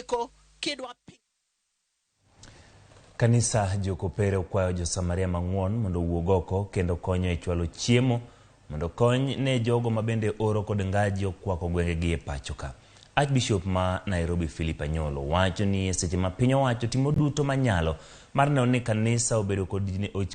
tieko kidwa. Kanisa Jokopere okwayo jo-Samaria mang'won mondo owuog oko kendo konyo e chwalo chiemo mondo kony ne jogo ma bende oro kod ngaji okwako gwengegi e pacho ka. Archbishop ma Nairobi Philip Anyolo wacho ni e seche ma piny owacho timo duto manyalo mar neno ni kanisa obedo kod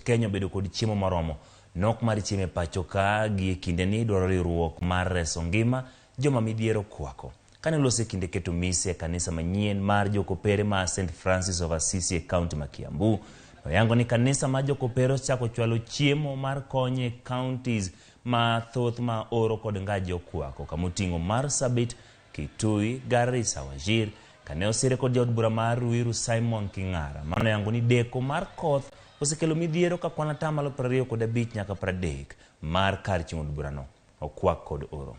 Kenya obedo kod chiemo moromo. Nok mar chiemo e pacho ka gi e kindeni dwaro riwruok mar reso ngima joma midhiero okwako. Kane oloso e kinde keto mise e kanisa manyien mar Jokopere ma St. Francis of Assisi e kaunti ma Kiambu, noyango ni kanisa mar Jokopere osechako chwalo chiemo mar kony e counties mathoth ma oro kod ngaji okwako kamoting'o Marsabit, Kitui, Garissa, Wajir, kane osire kod jaod bura mar Ruiru Simon King'ara manoyango ni deko mar koth osekelo midhiero ka kwan atamalo 25 nyaka 30 mar kar chung' od burano okwak kod oro.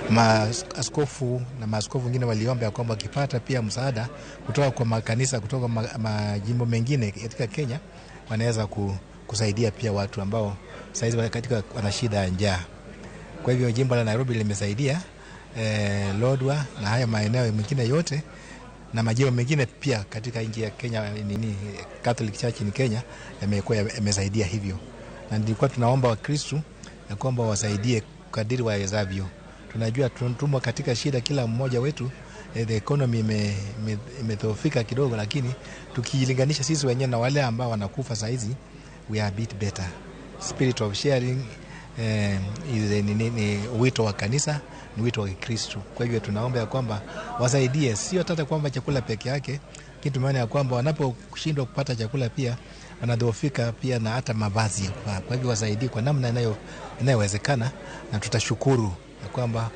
Maaskofu na maaskofu wengine waliomba ya kwamba wakipata pia msaada kutoka kwa makanisa kutoka majimbo mengine katika Kenya wanaweza kusaidia pia watu ambao saizi katika wana shida ya njaa. Kwa hivyo jimbo la Nairobi limesaidia Lodwar na haya maeneo mengine yote na majimbo mengine pia katika nchi ya Kenya, nini, Catholic Church in Kenya yamekuwa yamesaidia hivyo, na nilikuwa tunaomba Wakristo ya kwamba wasaidie kadiri wawezavyo. Tunajua tumo katika shida, kila mmoja wetu, the economy imedhoofika kidogo, lakini tukijilinganisha sisi wenyewe na wale ambao wanakufa saizi, we are a bit better. Spirit of sharing ni wito wa kanisa, ni wito wa Kikristo. Kwa hivyo tunaomba ya kwamba wasaidie, sio tata kwamba chakula peke yake, lakini tumeona ya kwamba wanaposhindwa kupata chakula pia wanadhoofika pia na hata mavazi ya kuvaa. Kwa hivyo wasaidie kwa namna inayowezekana, na tutashukuru ya kwamba